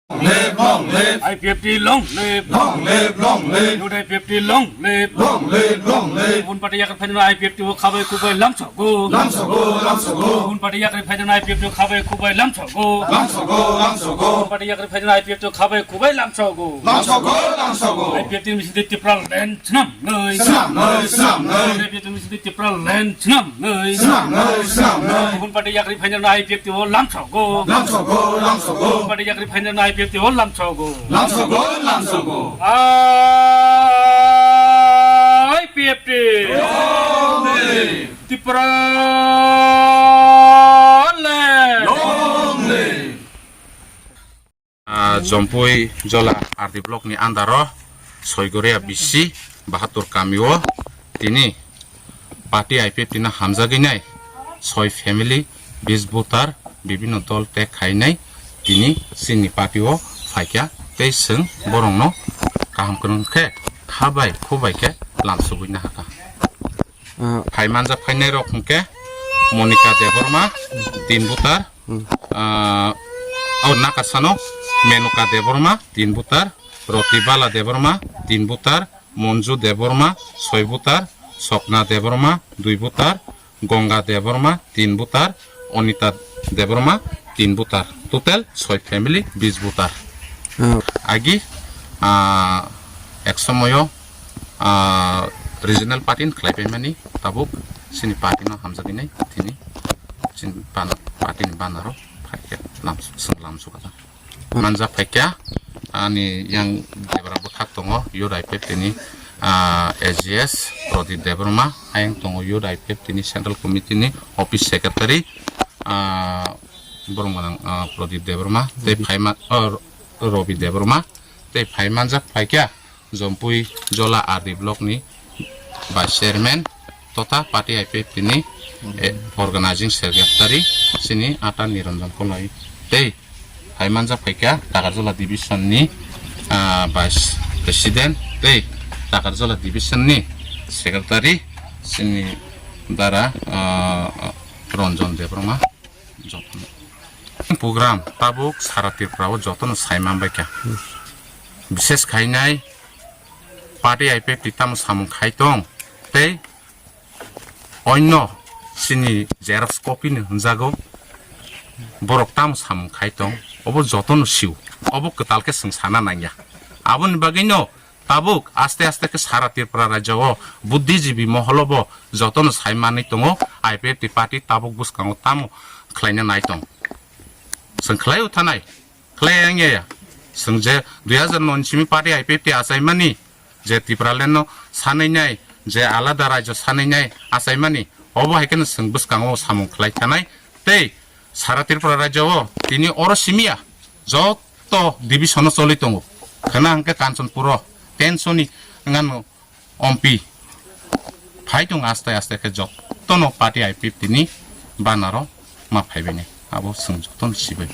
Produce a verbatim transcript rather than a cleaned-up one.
Live, long live. I P F T long live. Long live, long live. Youth I P F T long live. Long live, long live. Bun party yakar phainai I P F T o khabai kubai lamsogo. Lamsogo, lamsogo. Bun party yakar phainai I P F T o khabai kubai lamsogo. Lamsogo, lamsogo. Bun party yakar phainai I P F T o khabai kubai lamsogo. Lamsogo, lamsogo. I P F T ni bisingtwi Tipra land swnamnai. Swnamnai, swnamnai. I P F T ni bisingtwi Tipra land swnamnai. Swnamnai, swnamnai. Bun party yakar phainai I P F T o lamsogo. Lamsogo, lamsogo. Bun party yakar phainai I P F T o lamsogo. Lamsogo, lamsogo. I P F T. Long live. Tipra land. Long live. Ah, Jompui Jola R D block ni under o Soigoria B C Bahatur kami o tini party I P F T no hamjagwi nai soi family bis voter bibino dol tei khainai tini chini party o phaikha tei chwng borokno kaham kwrwng khe kha bai khu bai khe lamsogwi nahakha. Ah. Phai manjak phainai rok hwnkhe Monika Debbarma, tin butar. Hmm. Ah, oh, nakasano Menuka Debbarma, tin butar. Roti Bala Debbarma, tin butar. Monju Debbarma, soi butar. Sokna Debbarma, dui butar. Gonga Debbarma, tin butar. Onita Debbarma, tin butar. Total soi family, bis butar. Oh. Agi, ah, ek somoyo, ah, regional party ni khlai paimani tabuk sini party no hamjagwi nai tini sini bana-, party ni banner o phaikhe lam, swng lamsukha. Manjak phaikha ani yang debra bwkhak tongo, youth I P F T ni, ah, A G S Pradip Debbarma, ayang tongo youth I P F T ni central committee ni office secretary, ah, borok gwnang, ah, Pradip Debbarma, tei phaima, oh, Robi Debbarma, tei phai manjak phaikha Jompui Jola R D block ni vice chairman totha party I P F T ni, eh, organizing secretary chini Ata Niranjan Koloi tei phai manjak phaikha Takarjala division ni, ah, vice president tei Takarjala division ni secretary chini dara, ah, Ranjan Debbarma. Jotono. Program tabuk sara Tripura o jotono sai manbaikha. Bishes khainai party I P F T tamo samung khai tong tei onno chini xerox copy ni hwnjago borok tamo samung khai tong obo jotono sio obo kwtal khe chwng sana nangya aboni bagwino Tabuk aste aste khe sara Tripura rajyo o buddhijibi moholo bo jotono sai manwi tongo, I P F T party tabuk bwskango tamo khlaina nai tong. Chwng khlai o thanai, khlai yang ya ya. Chwng je dui hajar noi ni simi party I P F T achaimani, je Tipraland no sanwi nai, je alada rajyo sanwi nai achaimani, obo hai kheno chwng bwskango samung khlai thanai. Tei sara Tripura rajyo o tini oro simi ya, jot to division o choli tongo. Khwna hwnkhe Kanchanpur o tension ni wngano ompi. Phai tong aste aste khe jotono party I P F T ni banner o ma phaibaini. Abo chwng jotono sibai.